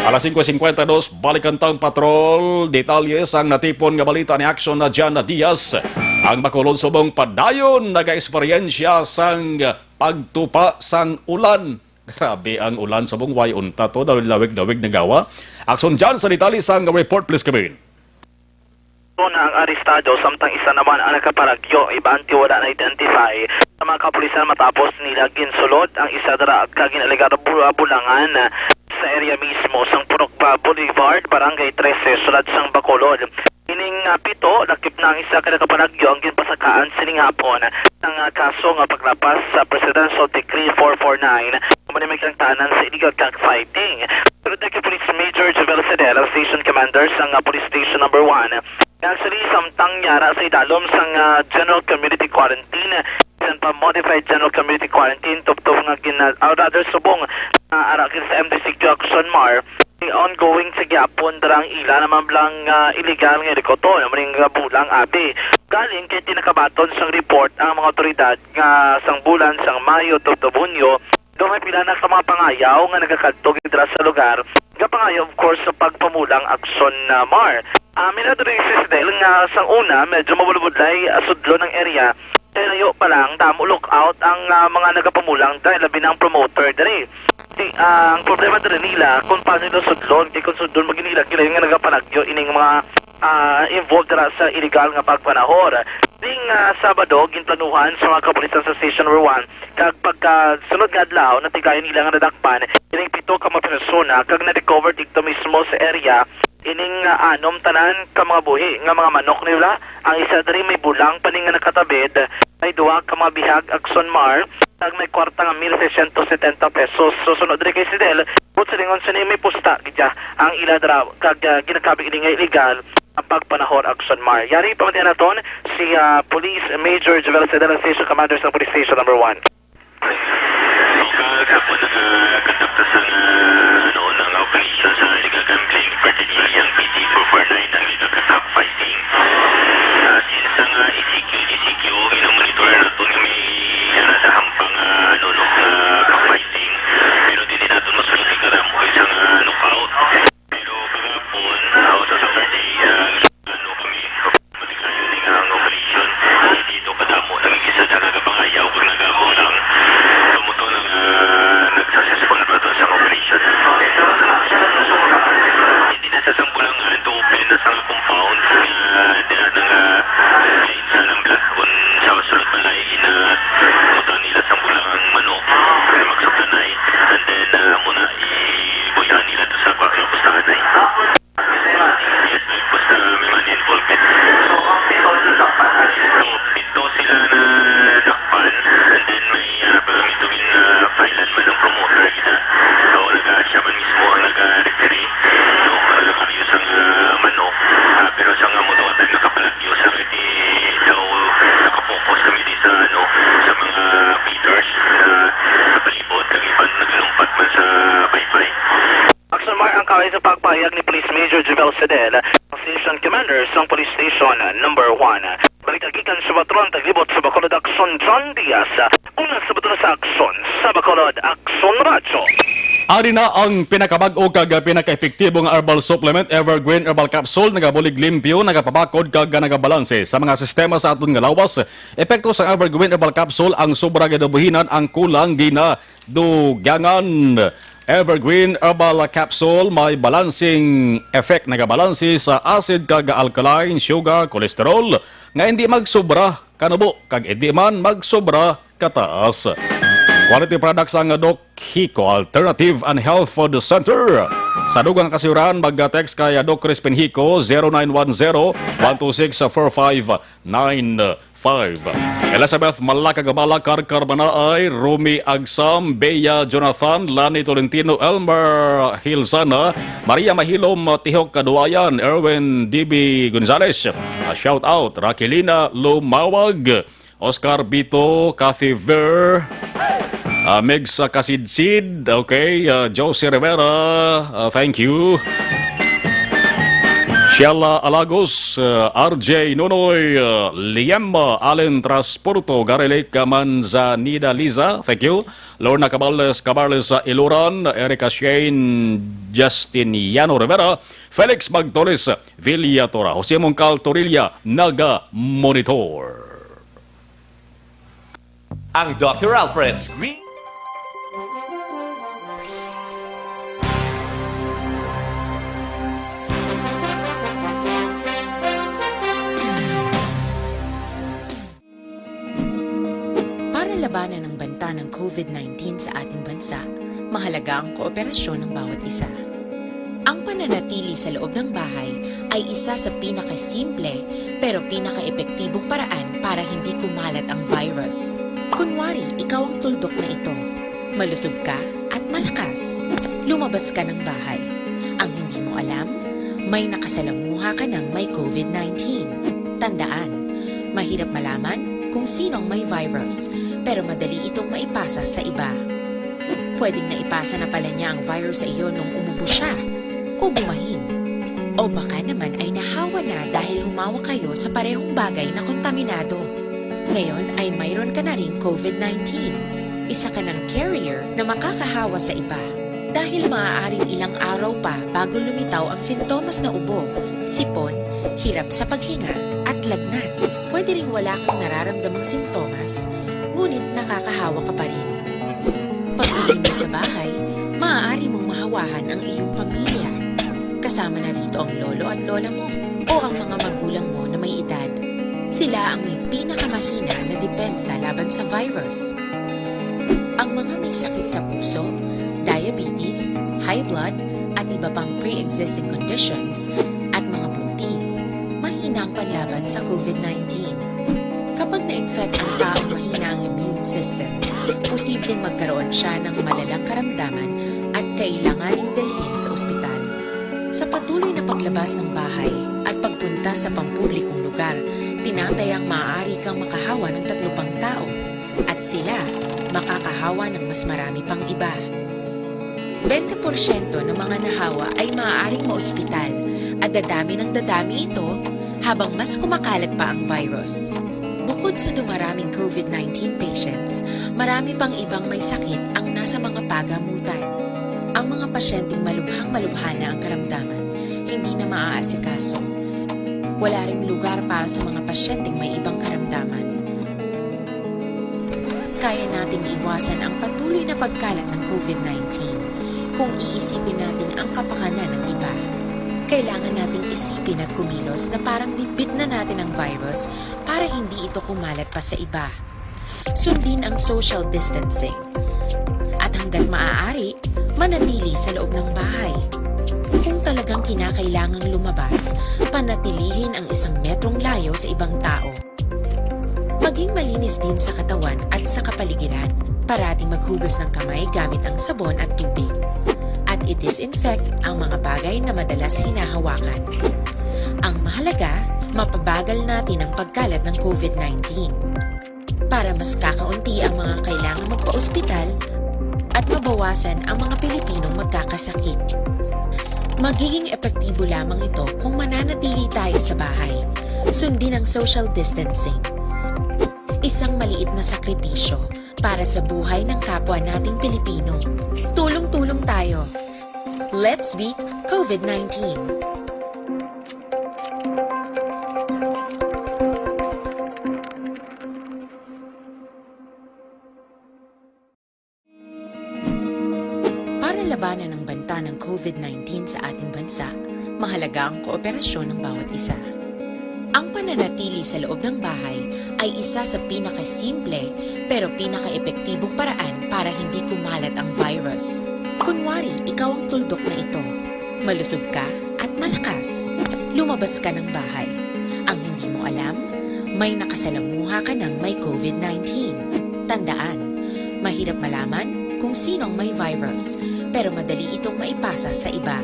Alas singko singkwenta y dos, balikan tang patrol. Detalye sang natipon nga balita ni Action na Jan Diaz. Ang Bacolod subong padayon nagaeksperyensya sang pagtupa sang ulan. Grabe ang ulan subong, way unta to, dawig-dawig nagawa. Action Jan sa detalye sang report, please, Kevin. Una ang arestado, samtang isa naman ang nakaparagyo, iban ti wala na-identify sa mga kapulisan matapos nila ginsulod ang isa dira kag gin-alegar bul-, bulangan sa area mismo sang Purok Boulevard, Barangay trese, siyudad sang Bacolod. Ining, ah, pito, lakip na ang isa ka nakaparagyo ang ginpasakaan sining hapon sang, ah, kaso nga paglapas sa Presidential Decree four four nine, amo ni may kinangtanan sa illegal cockfighting. Pero Deputy Police Major Jovel Sedel, ang station commander sang, ah, Police Station Number One, actually, samtang yara sa idalom sang, ah, General Community Quarantine, bisan pa Modified General Community Quarantine, tubtob nga gina-, ah, rather, subong, ah, ara gid sa M D C Q Action Mar, ongoing sa gyapon dira ang ila naman lang, ah, illegal nga ilikot, amo ning, ah, bulang abi. Galing kay tinakabaton sang report ang mga awtoridad nga sang bulan sang Mayo tubtob Hunyo, daw may pila na ka mga pangayaw nga nagakadto gid dira sa lugar, nga pangayaw, of course, sa pagpamulang aksyon na Mar. Ah, minado rin si Sidel nga sang una, medyo mabulbudlay, ah, sudlon ang area. Kay layo pa lang, damo lookout ang, ah, mga nagapamulang diri, labi na ang promoter diri. Di, ah, ang problema diri nila kung paano nila sudlon, kay kung sudlon mo gid nila, kila yung nga nagapanagyo ining mga, ah, involved dira sa illegal nga pagpanahor. Ding Nga Sabado, ginplanuhan sa mga kapulisan sa Station Number One kag pagkasunod nga adlaw natigayon nila nga nadakpan ining pito ka mga persona kag na-recover didto mismo sa area ining, ah, anom tanan ka mga buhi nga mga manok nila. Ang isa diri may bulang pa ni nga nakatabid, may duha ka mga bihag Axon Mar, kag may kwarta nga mil seiscientos setenta pesos. So, sunod diri kay Sidel, buot silingon sini may pusta gid ang ila dira kag, ah, ginakabig ini nga illegal ang pagpanahor Axon Mar. Yari pamatian naton si, ah, Police Major Jovel Sedal, Station Commander sa Police Station Number One. Local, sa po nag-conduct sa, ah, ano, ng operation sa illegal gambling, particularly ang P D four four nine, ang illegal cockfighting. Ah, since ang, ah, E C Q, G C Q, ginamonitor nato nga may, ah, nasa hampang, ah, ano, no, ah, cockfighting. Pero dili nato masulti karamo isang, ah, knockout. Pero kagapon, ah, sa Saturday, ah, ano kami, matigayon ni nga ang operation. Hindi dito kadamo, nagigisa sa nagapangayaw kung nagakulang. Kamuto nang, ah, nag-successful ba to sa operation? Hindi na sa Sambulangan, to open na sa compound, ah, di na nga, ah, sa lang bla, kung sa sulod balay, ina, mutan nila Sambulangan manok, kaya magsugtanay, and then, ah, muna, ibuyahan nila to sa kwa-, pustahan ay. Yes, sir. Basta may mga involvement. So, pito sila na dakpan, and then may, ah, pero may tubig na filean man ang promoter, isa. So, nag-, siya man mismo ang nag-referee. No, para nakaayos ang, ah, manok. Ah, pero sa nga mo, duha tayo nakapalagyo, sir, di daw nakapokus kami di sa, ano, sa mga feeders na sa palibot, nag-iban, naglumpat man sa baypay. Action Mar ang kaway sa pagpahayag ni Police Major Jovel Sedel, ang Station Commander sang Police Station Number One. Balita gikan sa Patron Taglibot sa Bacolod, Action John Diaz. Una sa Bato na sa Action sa Bacolod, Action Radyo. Ari na ang pinakabag-o kag pinakaepektibo nga herbal supplement, Evergreen Herbal Capsule, nagabulig limpyo, nagapabakod kag nagabalanse sa mga sistema sa aton nga lawas. Epekto sa Evergreen Herbal Capsule ang sobra ginabuhinan, ang kulang gina dugangan. Evergreen Herbal Capsule may balancing effect, nagabalanse sa acid kag alkaline, sugar, cholesterol, nga hindi magsobra kanubo kag hindi man magsobra kataas. Quality products ang Doc Hico Alternative and Health Food Center. Sa dugang kasayuran, mag-text kay Doc Crispin Hico, zero nine one zero, one two six, four five nine five. Elizabeth Malacagabala, Carcar Manaay, Rumi Agsam, Bea Jonathan, Lani Tolentino, Elmer Hilzana, Maria Mahilom, Tihok Kaduayan, Erwin D B Gonzales. Ah, shout out, Raquelina Lumawag, Oscar Bito, Cathy Ver, ah, Megs Kasidsid, okay, ah, Josie Rivera, ah, thank you. Sheila Alagos, uh, R J Nonoy, uh, Liema, Allen Transporto, Gary Lake, uh, Manzanida Liza, thank you. Lorna Cabarles, Cabarles, uh, Iloran, Erica Shane, Justiniano Rivera, Felix Magtones, Villatora, Jose Mongcal Torilla, Naga Monitor. Ang Doctor Alfred's Green. Para labanan ang banta ng COVID nineteen sa ating bansa, mahalaga ang kooperasyon ng bawat isa. Ang pananatili sa loob ng bahay ay isa sa pinakasimple pero pinakaepektibong paraan para hindi kumalat ang virus. Kunwari, ikaw ang tuldok na ito. Malusog ka at malakas. Lumabas ka ng bahay. Ang hindi mo alam, may nakasalamuha ka ng may COVID nineteen. Tandaan, mahirap malaman kung sino ang may virus, pero madali itong maipasa sa iba. Pwedeng naipasa na pala niya ang virus sa iyo nung umubo siya o bumahin. O baka naman ay nahawa na dahil humawak kayo sa parehong bagay na kontaminado. Ngayon ay mayroon ka na ring COVID nineteen. Isa ka ng carrier na makakahawa sa iba. Dahil maaaring ilang araw pa bago lumitaw ang sintomas na ubo, sipon, hirap sa paghinga, at lagnat. Pwede ring wala kang nararamdamang sintomas, ngunit nakakahawa ka pa rin. Pag-uwi mo sa bahay, maaari mong mahawahan ang iyong pamilya. Kasama na rito ang lolo at lola mo o ang mga magulang mo na may edad. Sila ang may pinakamahina na depensa laban sa virus. Ang mga may sakit sa puso, diabetes, high blood, at iba pang pre-existing conditions, at mga buntis, mahina ang panlaban sa COVID nineteen. Kapag na-infect ang taong mahina ang immune system, posibleng magkaroon siya ng malalang karamdaman at kailanganing dalhin sa ospital. Sa patuloy na paglabas ng bahay at pagpunta sa pampublikong lugar, tinatayang maaari kang makahawa ng tatlo pang tao, at sila makakahawa ng mas marami pang iba. Bente porsyento ng mga nahawa ay maaaring maospital, at dadami ng dadami ito habang mas kumakalat pa ang virus. Bukod sa dumaraming COVID nineteen patients, marami pang ibang may sakit ang nasa mga pagamutan. Ang mga pasyenteng malubhang-malubha na ang karamdaman, hindi na maaasikaso. Wala ring lugar para sa mga pasyenteng may ibang karamdaman. Kaya nating iwasan ang patuloy na pagkalat ng COVID nineteen kung iisipin natin ang kapakanan ng iba. Kailangan nating isipin at kumilos na parang bitbit na natin ang virus para hindi ito kumalat pa sa iba. Sundin ang social distancing. At hanggat maaari, manatili sa loob ng bahay. Kung talagang kinakailangang lumabas, panatilihin ang isang metrong layo sa ibang tao. Maging malinis din sa katawan at sa kapaligiran. Parating maghugas ng kamay gamit ang sabon at tubig. At i-disinfect ang mga bagay na madalas hinahawakan. Ang mahalaga, mapabagal natin ang pagkalat ng COVID nineteen. Para mas kakaunti ang mga kailangang magpaospital at mabawasan ang mga Pilipinong magkakasakit. Magiging epektibo lamang ito kung mananatili tayo sa bahay. Sundin ang social distancing. Isang maliit na sakripisyo para sa buhay ng kapwa nating Pilipino. Tulong-tulong tayo. Let's beat COVID nineteen. Para labanan ang banta ng COVID nineteen sa ating bansa, mahalaga ang kooperasyon ng bawat isa. Ang pananatili sa loob ng bahay ay isa sa pinakasimple pero pinakaepektibong paraan para hindi kumalat ang virus. Kunwari, ikaw ang tuldok na ito. Malusog ka at malakas. Lumabas ka ng bahay. Ang hindi mo alam, may nakasalamuha ka ng may COVID nineteen. Tandaan, mahirap malaman kung sino ang may virus, pero madali itong maipasa sa iba.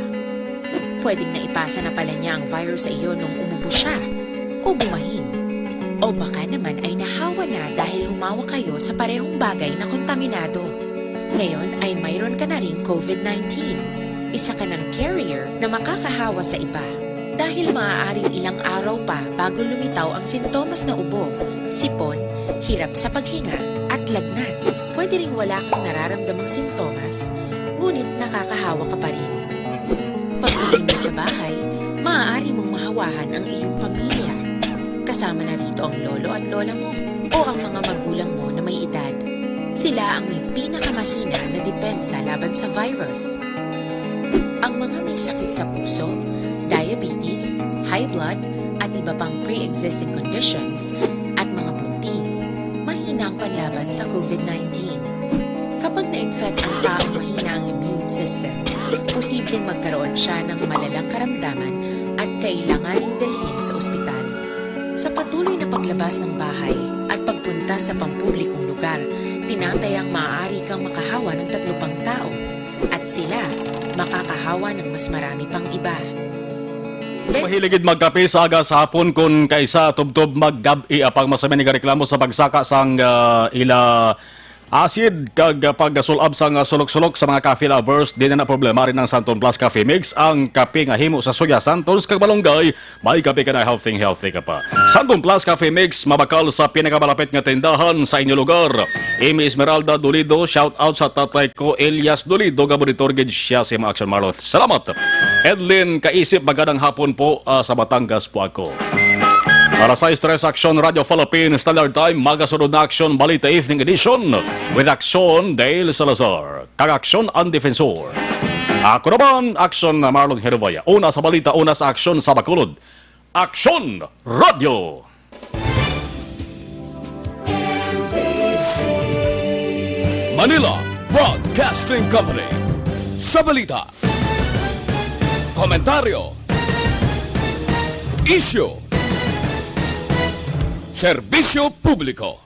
Pwedeng naipasa na pala niya ang virus sa iyo nung umubo siya o bumahin. O baka naman ay nahawa na dahil humawak kayo sa parehong bagay na kontaminado. Ngayon ay mayroon ka na ring COVID nineteen. Isa ka ng carrier na makakahawa sa iba. Dahil maaaring ilang araw pa bago lumitaw ang sintomas na ubo, sipon, hirap sa paghinga, at lagnat. Pwede ring wala kang nararamdamang sintomas, ngunit nakakahawa ka pa rin. Pag-uwi mo sa bahay, maaari mong mahawahan ang iyong pamilya. Kasama na rito ang lolo at lola mo o ang mga magulang mo na may edad. Sila ang may pinakamahina na depensa laban sa virus. Ang mga may sakit sa puso, diabetes, high blood, at iba pang pre-existing conditions, at mga buntis, mahina ang panlaban sa COVID nineteen. Kapag na-infect ang taong mahina ang immune system, posibleng magkaroon siya ng malalang karamdaman at kailanganing dalhin sa ospital. Sa patuloy na paglabas ng bahay at pagpunta sa pampublikong lugar, tinatayang maaari kang makahawa ng tatlo pang tao, at sila makakahawa ng mas marami pang iba. Mahilig gid magkape sa aga sa hapon, kon kaisa tubtob maggab-i, apang masami ni reklamo sa pagsaka sang, ah, ila acid kag pagsulab sang sulok-sulok sa mga coffee lovers. Di na na problema rin ang Santon Plus Coffee Mix, ang kape nga himo sa soya, Santon kag malunggay. May kape ka na, healthy, healthy ka pa. Santon Plus Coffee Mix, mabakal sa pinakamalapit nga tindahan sa inyo lugar. Amy Esmeralda Dolido, shout out sa tatay ko, Elias Dolido, nga monitor gid siya sa imong action, Marlo. Salamat. Edlin Kaisip, magandang hapon po, ah, sa Batangas po ako. Alas sais tres, Action Radio Philippines Standard Time, magasunod na Action Balita Evening Edition with Action Dale Salazar kag Action Ang Defensor. Ako naman, Action Marlon Herubaya. Una sa balita, una sa aksyon sa Bacolod. Action Radio! Anila Broadcasting Company. Sa balita, komentaryo, isyu, serbisyo publiko.